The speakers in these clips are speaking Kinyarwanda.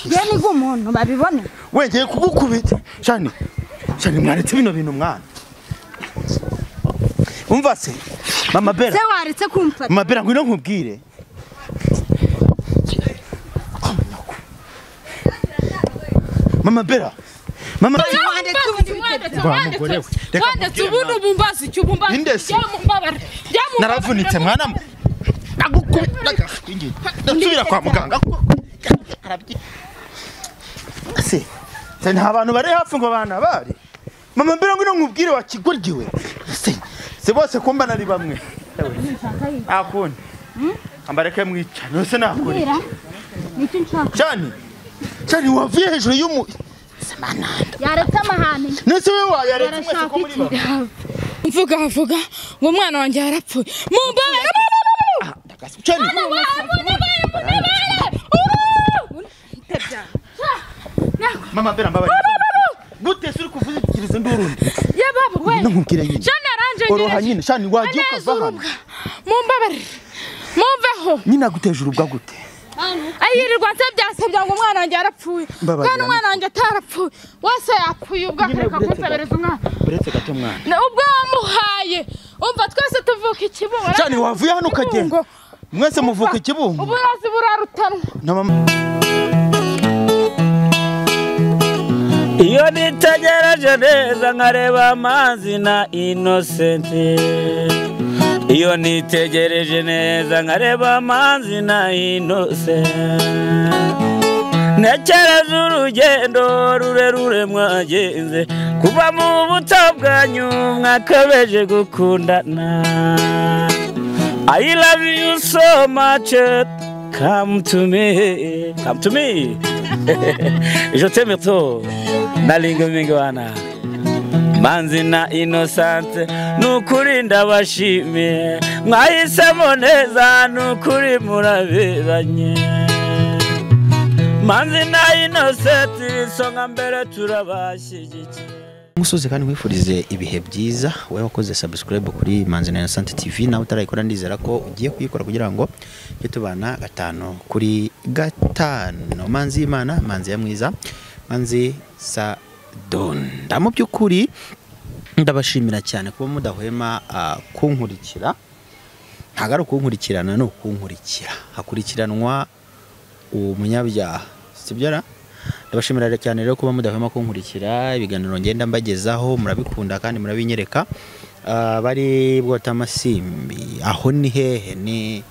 Nge ni umuntu babibone. We ngiye kugukubita. Shani. Shani mwaretse bino bintu mwana. Umva se. Mama Bella. Se waretse kumfata. Mama Bella ngwino nkubwire. Mama Bella. Mama wandetse ubundi bumbaza icyo bumbaza. Naravunitse mwana. Ndasubira kwa muganga. Se nta bantu bari hafi ngo bana bari. Mama Bella ngwino nkubwire wa kigoryiwe. Se bose kumba nari bamwe. Akundi. Ambareke mwica. Nose nakuri. Nicyo nshaka. Shani. Shani wavuye hejuru y'umu Samananda. Yaretse amahane. Nese we wayaretse mwese ko muri bamwe. Mvuga vuga ngo umwana wanjye yarapfuye. Mumbabare. Shani. Mama Bella mbabarira. Gute suri kuvuzikiriza ndurundi. Ya baba we. Nkubwire nyine. Shani aranje nyine. Oroha nyine. Shani wagiye ukava hano. Mumbabarire. Mumveho. Nyina guteje urubwa gute? Ayirirwa nsebya ngo umwana wanjye yarapfuye. Kandi umwana wanjye atarapfuye. Wese yapfuye ubwo akareka kunsebereza umwana. Buretse gato mwana. Ubwo wamuhaye. Umva twese tuvuka ikibungo. Shani wavuye hano ukagenda. Mwese muvuka ikibungo. Uburozi burarutanwa. Iyo nitegereje neza nkareba amazi na Innocent. Iyo nitegereje neza nkareba amazi na Innocent. Ntekereza urugendo rurerure mwagenze kuva mu buto bwanyu mwakabeje gukundana. I love you so much, come to me, come to me. Je t'aime trop. Nalingo mingwana Manzi na Innocent nukuri ndabashimiye mwahisemo neza nukuri muraberanye. Manzi na Innocent isonga mbere turabashyigikiye. Musoze kandi nkwifurize ibihe byiza wowe wakoze subscribe kuri Manzi na Innocent TV nawe utarayikora ndizera ko ugiye kuyikora kugira ngo tujye tubana 5 kuri 5. Manzi Imana, Manzi ya mwiza, Manzi Sadonda. Mu by'ukuri ndabashimira cyane kuba mudahwema kunkurikira. Ntago ari ukunkurikirana no kunkurikira, hakurikiranwa umunyabyaha, sibyo ra? Ndabashimira cyane rero kuba mudahwema kunkurikira ibiganiro ngenda mbagezaho, murabikunda kandi murabinyereka. Bari bwota amasimbi aho ni hehe? Ni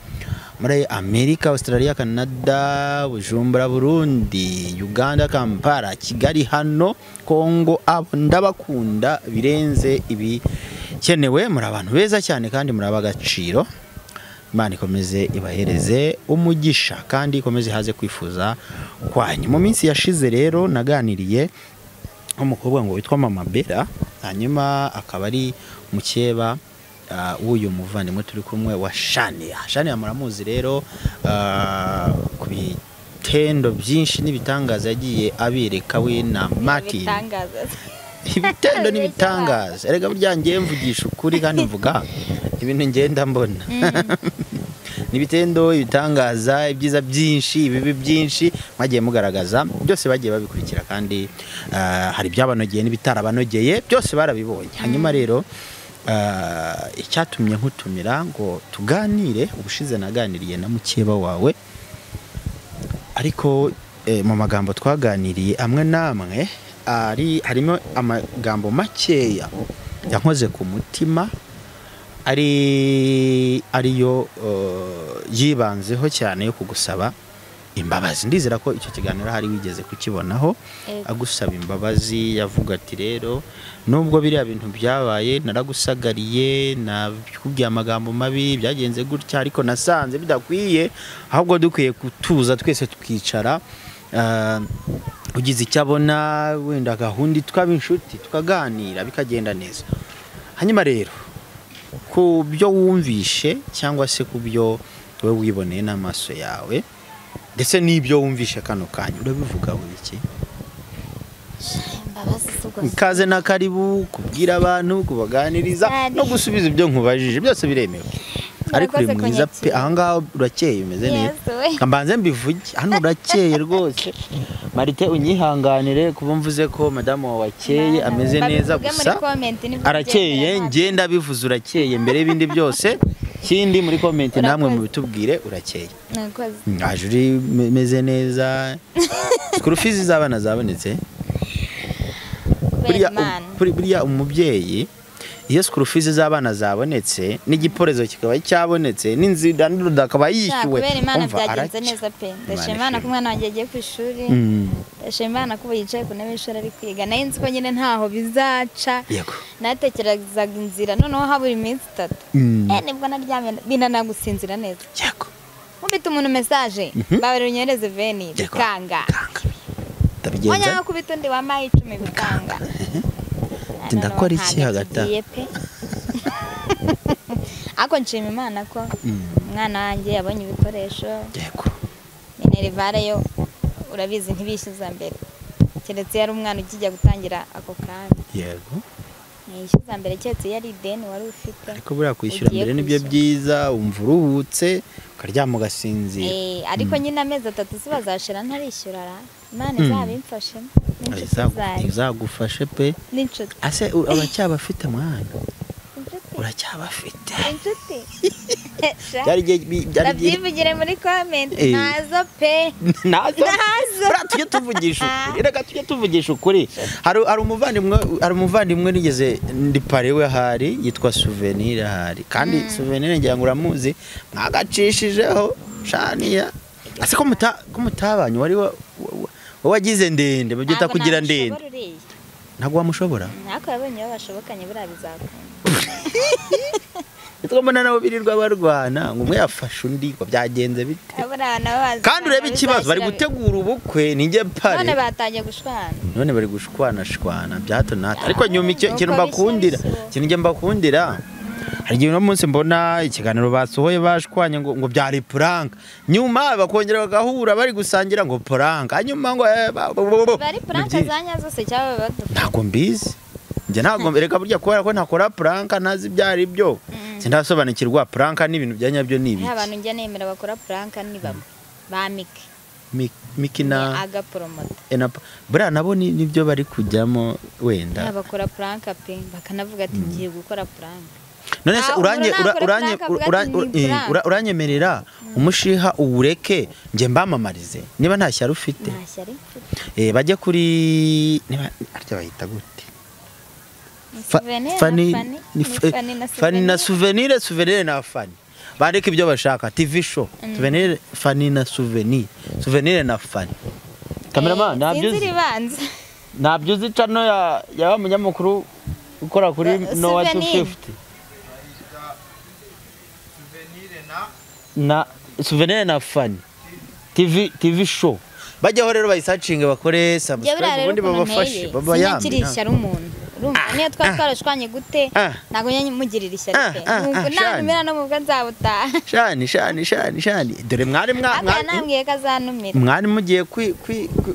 muri Amerika, Australia, Canada, Bujumbura, Burundi, Uganda, Kampala, Kigali, hano Kongo. Abo ndabakunda birenze ibikenewe. Muri abantu beza cyane kandi muri ab'agaciro. Imana ikomeze ibahereze umugisha kandi ikomeze haze kwifuza kwanyu. Mu minsi yashize rero naganiriye umukobwa ngo witwa Mama Bella, hanyuma akaba ari mukeba w'uyu muvandimwe turi kumwe wa Shania. Shania muramuzi rero ku bitendo byinshi n'ibitangaza yagiye abireka we na Martin. Ibitendo n'ibitangaza. Erega burya ngiye mvugisha ukuri kandi mvuga ibintu ngenda mbona. Nibitendo, ibitangaza, ibyiza byinshi, ibibi byinshi mwagiye mugaragaza, byose bagiye babikurikira kandi hari byabanogeye n'ibitarabanogeye, byose barabibonye. Hanyuma rero icyatumye nkutumira ngo tuganire, ubushize naganiriye na mukeba wawe, ariko mu magambo twaganiriye amwe namwe ari harimo amagambo makeya yankoze ku mutima, ari ariyo yibanzeho cyane yo kugusaba imbabazi. Ndizera ko icyo kiganiro hari wigeze kukibonaho agusaba imbabazi, yavuga ati rero nubwo biriya bintu byabaye naragusagariye, nakubwiye amagambo mabi, byagenze gutya, ariko nasanze bidakwiye, ahubwo dukwiye kutuza twese tukicara, ugize icyo abona wenda gahunda twaba inshuti tukaganira bikagenda neza. Hanyuma rero ku byo wumvishe cyangwa se ku byo wowe wiboneye n'amaso yawe ndetse n'ibyo wumvishe kano kanya, urabivuga iki? Ikaze na karibu kubwira abantu, kubaganiriza no gusubiza ibyo nkubajije, byose biremewe. Ariko uri mwiza pe, aha ngaha urakeye umeze neza. Mbanze mbivuge hano urakeye rwose. Marite unyihanganire kuba mvuze ko madamu wawe akeye ameze neza, gusa arakeye ngenda bivuze urakeye mbere y'ibindi byose. Kindi muri comment namwe mubitubwire urakeye. Aje uri meze neza. School fees z'abana zabonetse. Buriya umubyeyi iyo school fees z'abana zabonetse n'igiporezo kikaba cyabonetse n'inzira n'urudakaba yishyuwe, umva byagenze neza pe. Ndashima Imana ko umwana wanjye agiye ku ishuri, ndashima Imana ko yicaye ku ntebe y'ishuri ari kwiga. Nayo nzi ko nyine ntaho bizaca, natekerezaga inzira noneho habura iminsi 3 nibwo naryamye binanagusinzira neza. Yego, nkubita umuntu message babarira unyereze veni bikanga, ndabigenza nkubita undi wampaye 10 bikanga. Ndakora iki hagati? Ako nshima Imana ko umwana wanjye yabonye ibikoresho. Yego. Minerivare yo urabizi ntibishyuza mbere, keretse yari umwana ukijya gutangira ako kanya. Yego. Ntiyishyuza mbere keretse yari ideni wari ufite. Ariko buriya kwishyura mbere nibyo byiza, umva uruhutse ukaryama ugasinzira. Ariko nyine amezi 3 si bazashira ntarishyura ra. Imana izabimfashemo. Izagufashe pe. N'inshuti. Ase uracyabafite mwana? Uracyabafite. Inshuti. Ndabyivugire muri comment nazo pe. Nazo. Bra tujye tuvugisha ukuri. Reka tujye tuvugisha ukuri. Hari umuvandimwe nigeze ndi pare we hari yitwa Souvenir ahari. Kandi Souvenir ngira ngo uramuzi mwagacishijeho shaniya. Ase ko mutabanye wari wagize ndende babyita kugira ndende. Ntabwo wamushobora? Ntako yabonye bashobokanye buriya bizakunda. Nitwo mbona nabo birirwa barwana ngo umwe yafashe undi ngo byagenze bite. Kandi urebe ikibazo bari gutegura ubukwe ninjye pare. None batangiye gushwana. None bari gushwana shwana byato nato. Ariko nyuma ikintu mbakundira, ikintu njye mbakundira hari igihe uno munsi mbona ikiganiro basohoye bashwanye ngo byari prank, nyuma bakongera bagahura bari gusangira ngo prank, hanyuma ngo bari prank zanya zose cyaba badufasha. Ntabwo mbizi njye, ntabwo reka burya kubera ko ntakora prank ntazi byari byo, sindasobanukirwa prank n'ibintu bya nyabyo ni ibiki. Abantu njye nemera bakora prank ni bamwe ba Miki Miki na aga promoter buriya nabo nibyo bari kujyamo wenda bakora prank pe, bakanavuga ati ngiye gukora prank. None se uranyemerera umushiha uwureke nge mbamamarize niba nta shyari ufite? Nta shyari mfite. Bajye kuri niba arya bahita gute? Fani na Souvenir, Souvenir na Fani. Bandike ibyo bashaka TV show. Souvenir, Fani na Souvenir, Souvenir na Fani. Cameraman ntabyo uzi. Ntabyo uzi channel ya wa munyamakuru ukora kuri Noah 250. Na Souvenir na Fani TV show bajyaho rero bayisacinge bakore subscribe ubundi babafashe baba yambi. Sinakiri ishyari umuntu urumva niyo twarashwanye gute ntago nyamugirira ishyari pe, nanumira no mubwa nzabutaha. Shani shani shani shani dore mwari nambwiye ko azanumira, mwari mugiye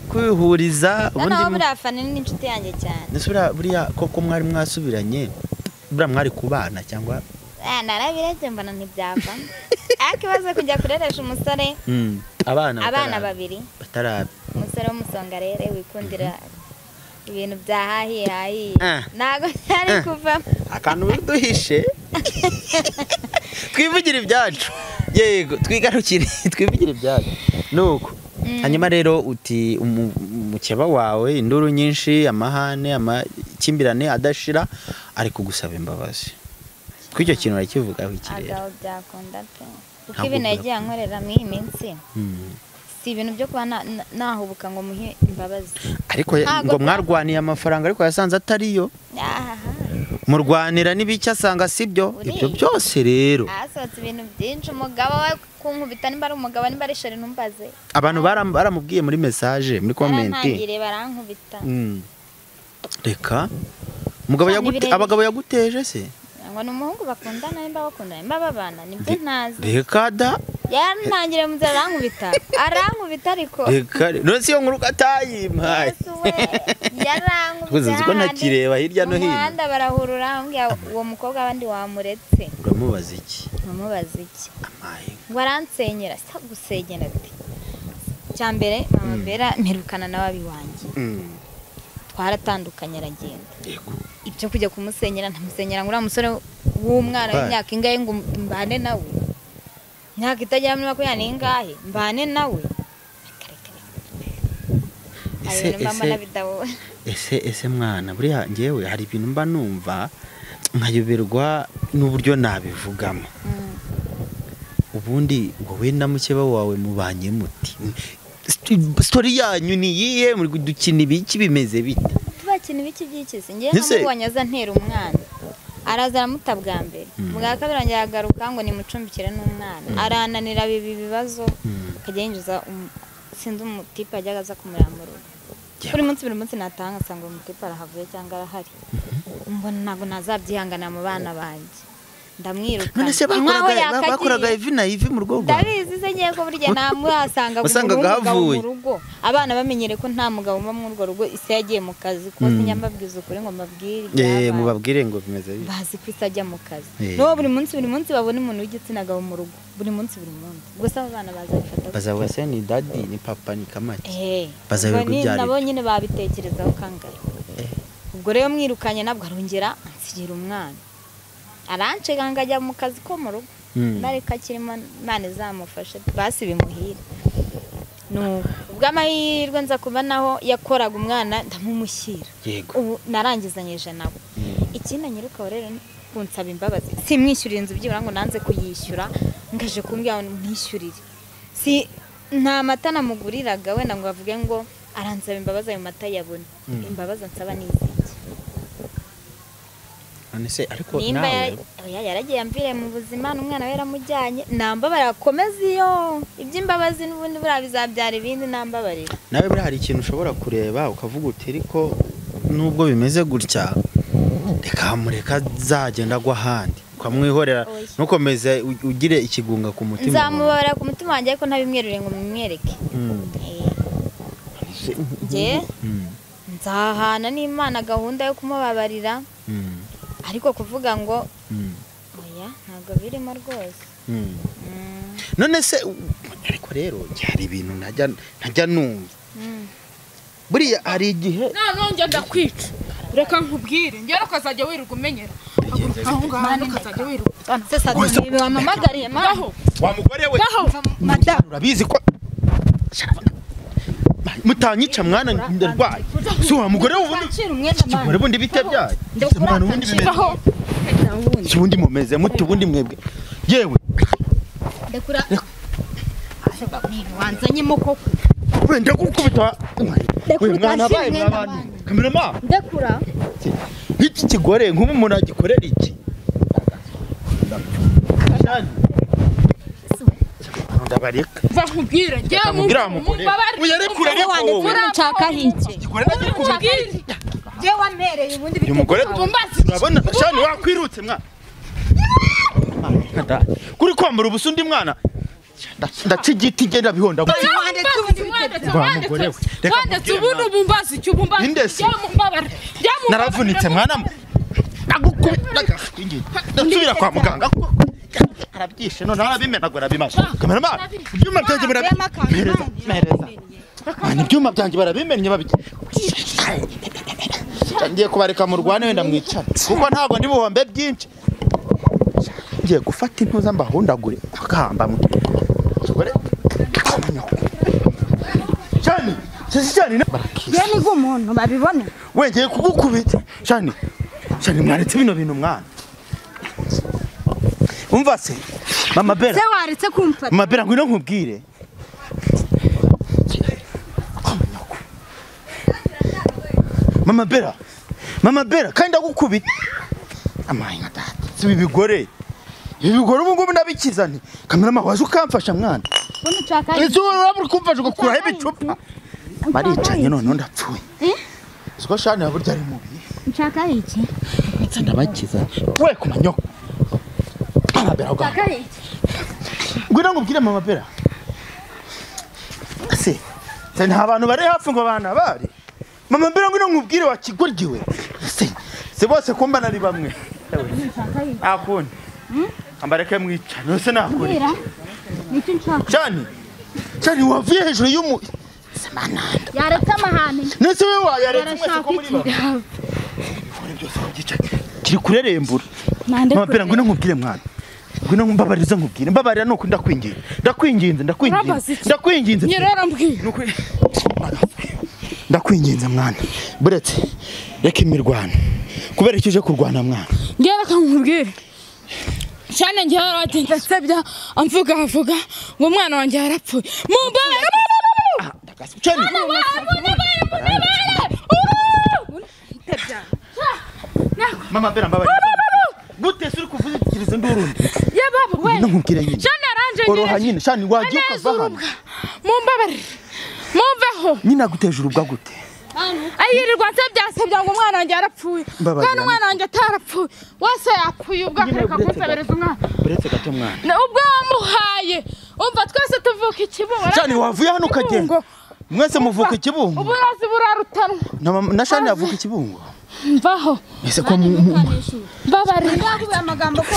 kwihuriza ubundi buriya Fani ni inshuti yanjye cyane. Nese buriya koko mwari mwasubiranye buriya mwari kubana cyangwa? Narabirebye mbona ntibyavamo. Ariko ibaze kujya kureresha umusore abana babiri batarabe, umusore w'umusongarere wikundira ibintu bya hahiye hahiye ntago cyari kuvamo. Akantu duhishe twivugira ibyacu, yego twigarukire twivugira ibyacu nuko. Hanyuma rero uti umukeba wawe induru nyinshi, amahane, amakimbirane adashira, ari kugusaba imbabazi. Kwicyo kintu urakivugaho iki rero? Agaho byakunda pe, kuko ibintu yagiye ankorera muri iyi minsi si ibintu byo kuba nahubuka ngo muhe imbabazi. Ariko ngo mwarwaniye amafaranga ariko yasanze atariyo, murwanira n'ibiki asanga sibyo. Ibyo byose rero hasohotse ibintu byinshi. Umugabo we kunkubita, nimba ari umugabo nimba ari sheri ntumbaze. Abantu baramubwiye muri message muri comment barantangiriye barankubita. Reka umugabo abagabo yaguteje se ngo ni umuhungu bakundana nimba bakundana nimba babana nibyo ntazi. Reka da yarantangiriye mu nzira arankubita arankubita ariko reka none si yo nkuru katayimpaye. Yarankubita ko ntakireba hirya no hino umuhanda barahurura ambwira uwo mukobwa abandi wamuretse. Umubaza iki? Umubaza iki? Amaye. Ngo aransenyera, sa gusenyera ati. Cyambere mama Bera mperukana nawe abiwanjye. Twaratandukanye aragenda. Yego. Ibyo kujya kumusenyera ntamusenyera ngo uriya musore w'umwana w'imyaka ingahe ngo mbane nawe. Imyaka itagera muri 20 mbane nawe. Ese mwana buriya ngewe hari ibintu mba numva nkayoberwa n'uburyo nabivugamo. Ubundi wowe na mukeba wawe mubanye muti? Story yanyu ni iyihe? Muri dukina ibiki bimeze bite? Tubakina ibiki by'ikizi? Ngewe namubonye aza ntera umwana. Araza aramuta bwa mbere. Bwa kabiri arongera agaruka ngo nimucumbikire n'umwana. Arananira bibi bibazo akajya yinjiza sinzi umutipe ajyaga aza kumureba mu rugo. Buri munsi natanga nsanga uwo mutipe arahavuye cyangwa arahari. Mbona ntabwo nazabyihangana mu bana banjye. Ndamwiruka. None se bakoraga ivi na ivi mu rugo rwawe? Ndabizi se ngiye ko burya namwasanga mu rugo. Abana bamenyere ko nta mugabo uba muri urwo rugo, ise yagiye mu kazi ko sinyambabwiza ukuri ngo mbabwire. Mubabwire ngo bimeze bite? Bazi ko ise ajya mu kazi. No buri munsi babona umuntu w'igitsina gabo mu rugo. Buri munsi. Gusa abo bana bazabifata. Bazavuga se ni daddy ni papa ni kamaki. Bazavuga ibyari. Nabo nyine babitekerezaho kangahe. Ubwo rero mwirukanye nabwo arongera ansigira umwana. Arancega ngajya mu kazi ko mu rugo. Nareka kirimo Imana izamufashe basi bimuhire. No ubw'amahirwe nza kuba naho yakoraga umwana ndamumushyira. Ubu narangizanyije nawe. Ikindi nyiruka rero kunsaba imbabazi. Simwishyurira inzu byibura ngo nanze kuyishyura ngaje kumbwira ngo mwishyurire. Si nta mata namuguriraga wenda ngo avuge ngo aransaba imbabazi ayo mata yabona. Imbabazi ansaba ni iziki? None ariko nawe yaragiye amvire mu buzima n'umwana we yaramujyanye nambabara komeza iyo iby'imbabazi n'ubundi buriya bizabyara ibindi nambabarira. Nawe buriya hari ikintu ushobora kureba ukavuga uti ariko nubwo bimeze gutya reka mureka zagenda agwa ahandi ukamwihorera ntukomeze ugire ikigunga ku mutima. Nzamubabara ku mutima wanjye ariko ntabimwerure ngo mumwereke. Nge nzahana n'Imana gahunda yo kumubabarira. Ariko kuvuga ngo oya ntabwo birimo rwose. None se ariko rero hari ibintu ntajya numva. Buriya hari igihe none ndakwica. Reka nkubwire ngera ukazajya wirirwa umenyera. Aho ngaho ukazajya wirirwa. Sasa niba wamamagariye maho. Wa mugore we. Madam urabizi ko mutanyica mwana ndarwaye. Si wa mugore ubundi ubundi bite byaye. Mwana ubundi bimeze. Si ubundi mumeze muti ubundi mwebwe. Yewe. Ndakura. Wanzanyemo koko. Wenda gukubita. We mwana abaye abantu. Kamerama. Ndakura. Iki kigore nk'ubu umuntu agikorera iki? Shani. Ndabareka. Va nkubwire njye mubabare. Uyarekure ariko wowe. Nshaka hiki. Kigore nagikubwira. Je wampereye ubundi bite. Umugore urabona Shani wakwirutse mwana. Kuri kwambara ubusa undi mwana. Ndaca igiti genda bihonda. Wandetse ubundi ubumbazi icyo ubumbazi. Naravunitse mwana. Ndasubira kwa muganga. Arabyishe none arabimenagura abimasha. Kamerama ibyuma byanjye barabimereza. Ibyuma byanjye barabimennye babijya. Ngiye kubareka mu rwane wenda mwicara. Kuko ntabwo ndi buhombe byinshi. Ngiye gufata intuza mbahundagure akahamba mwe. Shani, Shani ye ni gumuntu babibone. We ngiye kugukubita. Shani. Shani mwaretse bino bintu mwana. Umva se Mama Bera. Se waretse kumfata. Mama Bera ngwino nkubwire. Mama Bera. Mama Bera kandi ndagukubita. Amaye nka data. Si bibigore. Ibigore ubu ngubu ndabikiza nti. Kamerama waje ukamfasha mwana. Izuba urabura kumfasha ugakuraho ibicupa. Baricanye none ndapfuye. Uziko Shani burya ari mubi. Nshaka iki? Ndetse ndabakiza. We kumanyoko. Mama Bera uga. Nshaka iki? Ngwino ngubwire Mama Bera. Se nta bantu bari hafi ngo bana bari. Mama Bera ngwino nkubwire wa kigoryiwe. Se bose kumba nari bamwe. Akundi. Ambareke mwica nose nakora Mbwira. Nicyo nshaka. Cyane cyane wavuye hejuru y'umu samananda. Yaretse amahane. Nese we wayaretse mwese ko muri ba. Ibikore byose byica. Kiri kurerembura. Mama Bella ngwino nkubwire mwana. Ngwino mbabarira nkubwire. Mbabarira nuko ndakwinginze. Ndakwinginze ndakwinginze. Ndakwinginze. Nyirera mbwira. Nuko ndakwinginze mwana. Buretse reka imirwano. Kubera icyo uje kurwana mwana. Ngiye reka nkubwire. Cyane ngiye aratinda nsebya amvuga avuga ngo umwana wanjye yarapfuye. Mumbabarire. Cyane. Mama Bella mbabarira. Gute suri kuvuzikiriza ndurundi. Ya baba we. Nkubwire nyine. Cyane aranje nyine. Oroha nyine shani wagiye ukava hano. Mumbabarire. Mumveho. Nyina guteje urubwa gute? Ayirirwa nsebya ngo umwana wanjye yarapfuye. Kandi umwana wanjye atarapfuye. Wese yapfuye ubwo akareka kunsebereza umwana. Buretse gato mwana. Ubwo wamuhaye. Umva twese tuvuka ikibungo. Shani wavuye hano ukagenda. Mwese muvuka ikibungo. Uburazi burarutanwa. Na Shani yavuka ikibungo. Mvaho. Ese ko mbabarira amagambo ko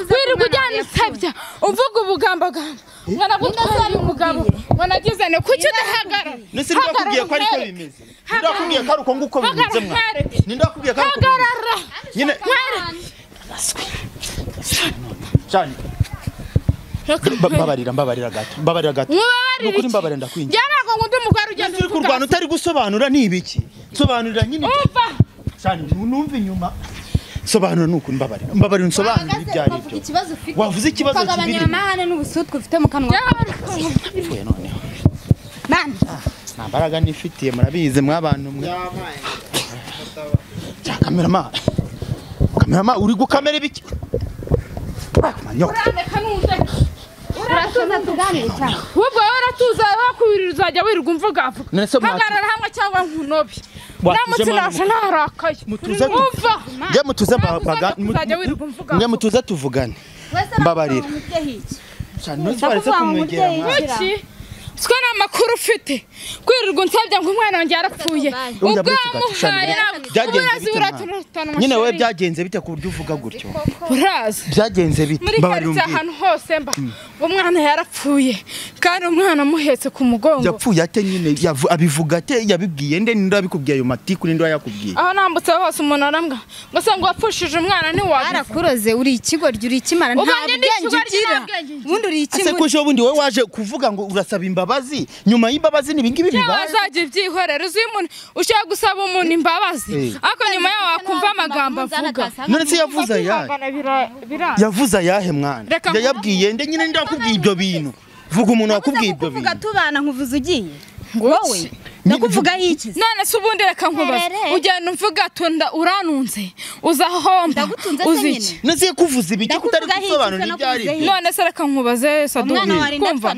wirirwa ujyana isebya umvuga ubugambagamba mwana gutwara umugabo mwana ne kuki udahagarara. Nese ndakubwiye ko ariko bimeze. Ndakubwiye ko aruko nguko bimeze mwana. Ni ndakubwiye ko aruko. Hagarara. Nyine Shani mbabarira mbabarira gato. Mbabarira gato. Nukuri mbabarira ndakwinginze. Yarago ngo ndi umugore ugenda uri kurwana utari gusobanura ni ibiki? Sobanurira nyine. Umva. Shani numva inyuma. Sobanura nuko mbabarira. Mbabarira nsobanura ibyo ari byo. Wavuze ikibazo kibiri. Ukagabanya amahane n'ubusutwe ufite mu kanwa. Pfuye noneho. Man. Nta mbaraga nifitiye murabizi mwabantu mwe. Cya kamerama. Kamerama uri gukamera ibiki? Urandeka nundeka. Uratuza tuganire cyane. Ubwo uratuza wakwirira uzajya wirirwa umvuga avuga. Hagarara hamwe cyangwa nkunobe. Ndamutse naje narakaye. Umva. Nge mutuze baga nge mutuze tuvugane. Mbabarira. Cyane ntubaretse kumwegera mwana. Siko namakuru ufite. Kwirirwa unsabya ngo umwana wanjye yarapfuye. Ubwo wamuhaye byagenze bite? Nyine wewe byagenze bite ku buryo uvuga gutyo? Urazi. Byagenze bite? Mbabarira umbwire. Ahantu hose mba umwana yarapfuye kandi umwana amuhetse ku mugongo. Yapfuye ate nyine abivuga ate yabibwiye nde ninde abikubwiye ayo matiku ninde yakubwiye? Aho nambutse hose umuntu arambwa ngo se ngo wapfushije umwana ni wawe. Arakuroze uri ikigoryi uri ikimara nta bwenge ugira. Ubundi uri ikimara. Ese ko ejo bundi wowe waje kuvuga ngo urasaba imbabazi nyuma y'imbabazi nibingibi bibaye. Cyazajya ibyihorera uzi umuntu ushaka gusaba umuntu imbabazi ariko nyuma yaho wakumva amagambo avuga. None se yavuze ayahe? Yavuze ayahe mwana? Yabwiye nde nyine ndakubwiye ibyo bintu. Vuga umuntu wakubwiye ibyo bintu. Kuvuga tubana nkuvuze ugiye. Wowe ndakuvuga iki? None se ubundi reka nkubaze. Ugenda umvuga tunda uranunze uzahomba uziki. None se kuvuza ibiki kutari gusobanura ibyo ari byo. None se reka nkubaze Sadu. Kumva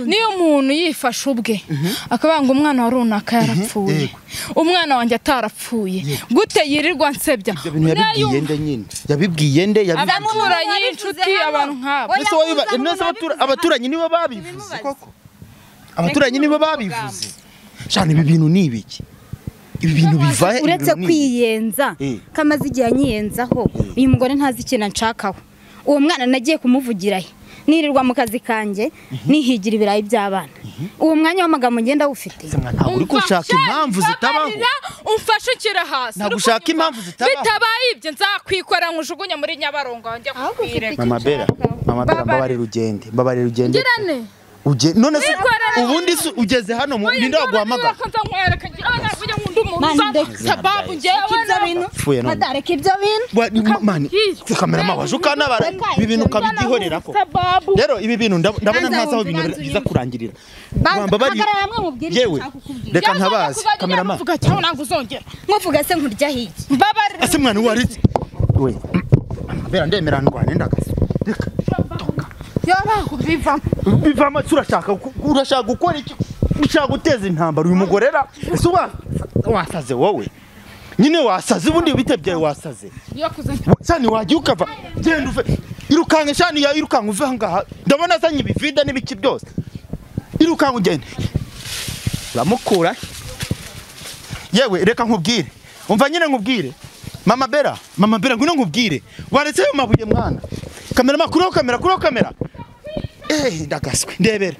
niyo umuntu yifashe ubwe akabanga umwana wa runaka yarapfuye. Umwana wanjye atarapfuye. Gute yirirwa nsebya? Ibyo bintu yabibwiye nde nyine? Yabibwiye nde? Abaturanyi inshuti abantu nk'abo. Nese wowe nese abaturanyi nibo babivuze koko? Abaturanyi nibo babivuze. Shani ibi bintu ni ibiki? Ibi bintu biva he? Uretse kwiyenza kamaze igihe anyiyenzaho uyu mugore ntazi ikintu anshakaho. Uwo mwana nagiye kumuvugira he? Nirirwa mu kazi kanjye nihigira ibirayi by'abana. Uwo mwanya w'amagambo ngenda ufite. Ntabwo uri gushaka impamvu zitabaho. Umfashe ukira hasi. Ntabwo ushaka impamvu zitabaho. Bitabaye ibyo nzakwikora nkujugunya muri Nyabarongo wanjye kukwireka. Mama Bella, Mama Bella mbabarira ugende, mbabarira ugende. Ngirane. None se ubundi ugeze hano ninde waguhamagara? Madareka ibyo bintu. Mani, kamerama waje ukanabara ibi bintu ukabyihorera ko. Rero ibi bintu ndabona ntazi aho ibintu biza kurangirira. Wambabariye. Yewe reka ntabazi kamerama. Nkuvuga se nkurya hiki. Mbabarira. Ese mwana waritse. We. Bera ndemera ndwane ndakase. Reka. Bivamo. Bivamo urashaka gukora iki? Ushaka guteza intambara uyu mugorera? Ese wasaze wowe? Nyine wasaze ubundi bite byawe wasaze. Shani wagiye ukava genda uve. Irukanka shani ya irukanka uve ngaha. Ndabona azanye ibivida n'ibiki byose. Irukanka ugende. Uramukura. Yewe reka nkubwire. Umva nyine nkubwire. Mama Bella, Mama Bella ngwino nkubwire. Waretse ayo mabuye mwana. Kamera makuru, kamera kuri kamera. Ndagaswe ndebera.